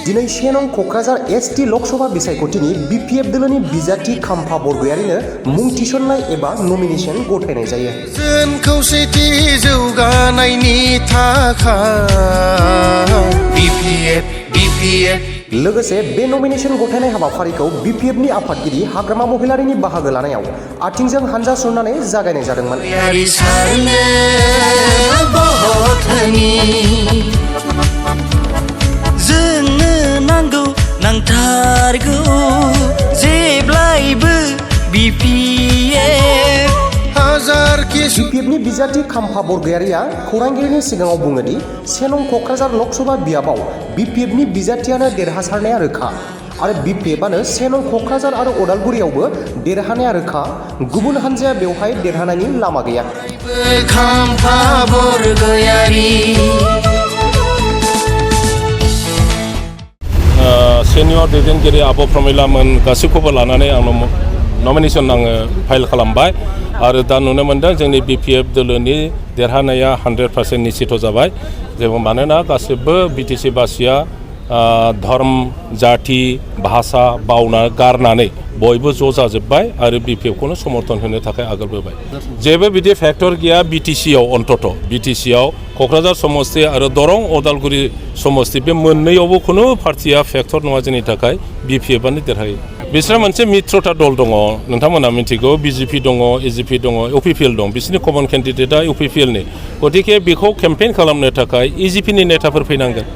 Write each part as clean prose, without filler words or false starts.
दिनै 1 नं क'क्राझार एसटी लकसभा बिसायख'थिनि बीपीएफ दोलोनि बिजाथि खाम्फा बरगयारिनो मुं थिसननाय एबा नमिनेशन गथायनाय जायो। जों खौसेथि जौगानायनि थाखाय बीपीएफ लोगोसे बे नमिनेशन गथायनाय हाबाफारिखौ बीपीएफनि आफादगिरि हाग्रामा महिलारिनि बाहागो लानायाव आथिंजों हानजा सुरनानै जागायनाय जादोंमोन। जोंनो नांगौ नांथारगौ जेब्लायबो बीपीएफ। बीपीएफनि बिजाथि खाम्फा बरगयारिया खौरांगिरिनि सिगाङाव बुङो दि 1 नं क'क्राझार लकसभा बियाबाव बीपीएफनि बिजाथियानो देरहासारनाया रोखा आरो बीपीएफआनो 1 नं क'क्राझार आरो उदालगुरियावबो देरहानाया रोखा, गुबुन हान्जाया बेवहाय देरहानायनि लामा गैया। खाम्फा बरगयारि सेनियर दैदेनगिरि आब' प्रमिलामोन गासैखौबो लानानै आं नमिनेशन फाइल खालामबाय आरो दा नुनो मोनदों जोंनि बीपीएफ दोलोनि देरहानाया 100% निश्चित जाबाय। जेबो मानोना गासिबो बीटीसी बासिया धर्म जाति भाषा बावना गारनानै बयबो ज' जाजोब्बाय आरो बीपीएफखौनो समर्थन होनो थाखाय आगोलबोबाय। जेबो बिदि फेक्टर गैया बीटीसीआव अन्तत बीटीसीआव क'क्राझार समस्ति आरो दरं उदालगुरि समस्ति बे मोननैयावबो खुनु पार्टिया फेक्टर नङा जोंनि थाखाय बीपीएफआनो देरहायो। बिसोरहा मोनसे मित्रता दल दङ, नोंथांमोना मिथिगौ बीजेपी दङ, एजीपी दङ, इउपिपिएल दं। बिसोरनि कमन केन्डिडेटआ इउपिपिएलनि। गतिके बेखौ केम्पेइन खालामनो थाखाय इजिपिनि नेताफोर फैनांगोन,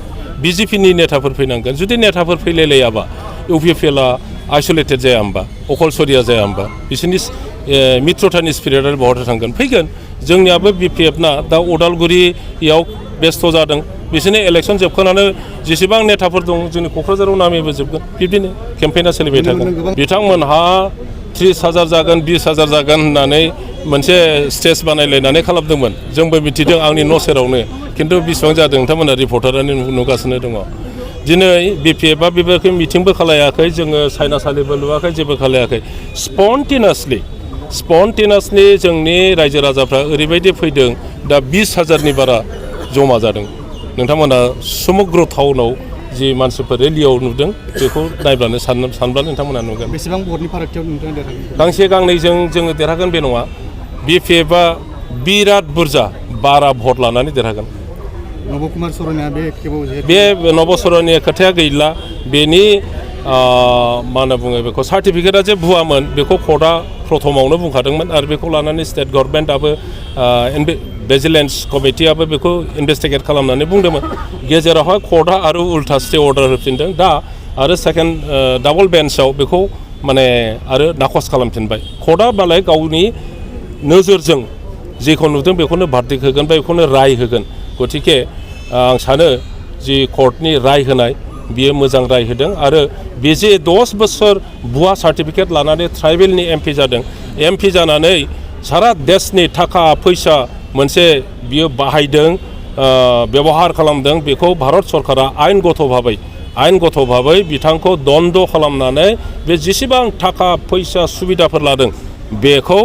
बीजेपीनि नेताफोर फैनांगोन। जुदि नेताफोर फैलायलायाबा इउपिपिएलआ आइसोलेटेड जाया होमबा, अकलसरिया जाया होमबा, बिसोरनि मित्रतानि स्पिरिटआ बहाथो थांगोन? फैगोन। जोंनियाबो बीपीएफना दा उदालगुरियाव बेस्थ' जादों। बिसोरनि इलेक्शन जोबखांनानै जेसेबां नेताफोर दं जोंनि क'क्राझाराव नामैबो जोबगोन। बिब्दिनो केम्पेइना सोलिबाय थागोन। बिथांमोनहा 30,000 जागोन 20,000 जागोन होननानै मोनसे स्टेज बानायलायनानै खालामदोंमोन। जोंबो मिथिदों आंनि न' सेरावनो, खिन्थु बेसेबां जादों नोंथांमोना रिपर्टारानो नुगासिनो दङ। दिनै बीपीएफआ बेफोरखौ मिटिंबो खालायाखै, जोङो साइनासालिबो लुवाखै, जेबो खालायाखै। स्पन्टेनियासलि जोंनि रायजो राजाफ्रा ओरैबायदि फैदों, दा 20,000नि बारा जमा जादों। नोंथांमोना समग्र टाउनाव जि मानसिफोर रेलियाव नुदों बेखौ नायब्लानो सानब्लानो नोंथांमोना नुगोन। बेसेबां भटनि फारागथियाव नोंथाङा देरहागोन? गांसे गांनैजों जोङो देरहागोन बे नङा। बीपीएफआ बिराद बुरजा 12 भट लानानै देरहागोन। नबकुमार सर'निया बे नब सर'निया खोथाया गैला। बेनि मा होनना बुङो बेखौ सार्टिफिकेटआ जे भुवामोन बेखौ कर्टआ प्रथमावनो बुंखादोंमोन आरो बेखौ लानानै स्टेट गभर्नमेन्टआबो भिजिलेन्स कमिटियाबो बेखौ इनभेस्टिगेट खालामनानै बुंदोंमोन। गेजेरावहाय कर्टआ आरो उल्था स्टे अर्डार होफिनदों दा आरो सेकेन्ड डाबल बेन्चआव बेखौ माने आरो नाखस खालामफिनबाय। कर्टआ मालाय गावनि नोजोरजों जेखौ नुदों बेखौनो भार्डिक्ट होगोन बा बेखौनो राय होगोन। गतिके आं सानो जि कर्टनि राय होनाय बियो मोजां राय होदों आरो बे जे 10 बोसोर भुवा सार्टिफिकेट लानानै ट्राइबेलनि एमपि जादों, एमपि जानानै सारा देशनि थाखा फैसा मोनसे बियो बाहायदों, व्यवहार खालामदों। बेखौ भारत सरकारा आइनगत भाबै बिथांखौ दन्द खालामनानै बे जेसेबां थाखा फैसा सुबिदाफोर लादों बेखौ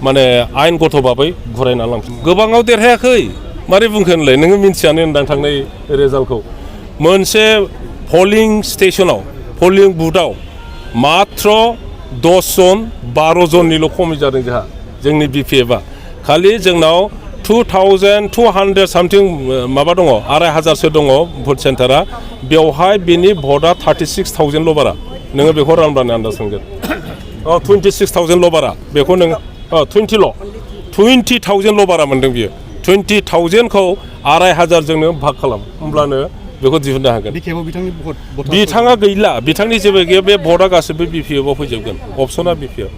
माने आइनगत भाबै घुरायना लांफिन। गोबाङाव देरहायाखै, मारै बुंखो होनलाय? नोङो मिन्थियानो होनदां थांनाय रिजाल्टखौ। मोनसे पलिं स्टेशनाव पलिं बुथआव मात्र 10 जन 12 जननिल' खमि जादों जोंनि बीपीएफआ। खालि जोंनाव 2,200 सामथिं माबा दङ, 2,500 दङ भट सेन्टारा। बेवहाय बेनि भटआ 36,000ल' बारा। नोङो बेखौ रानब्लानो आन्दाज मोनगोन। 26,000ल' बारा। बेखौ नोङो 20,000ल' बारा मोनदों बियो। 20,000खौ 2,500 जोंनो भाग खालाम, होमब्लानो बेखौ दिहुननो हागोन। बिथाङा गैला, बिथांनि जेबो गैया। बे भटआ गासिबो बीपीएफआव फैजोबगोन। अपसना बीपीएफ।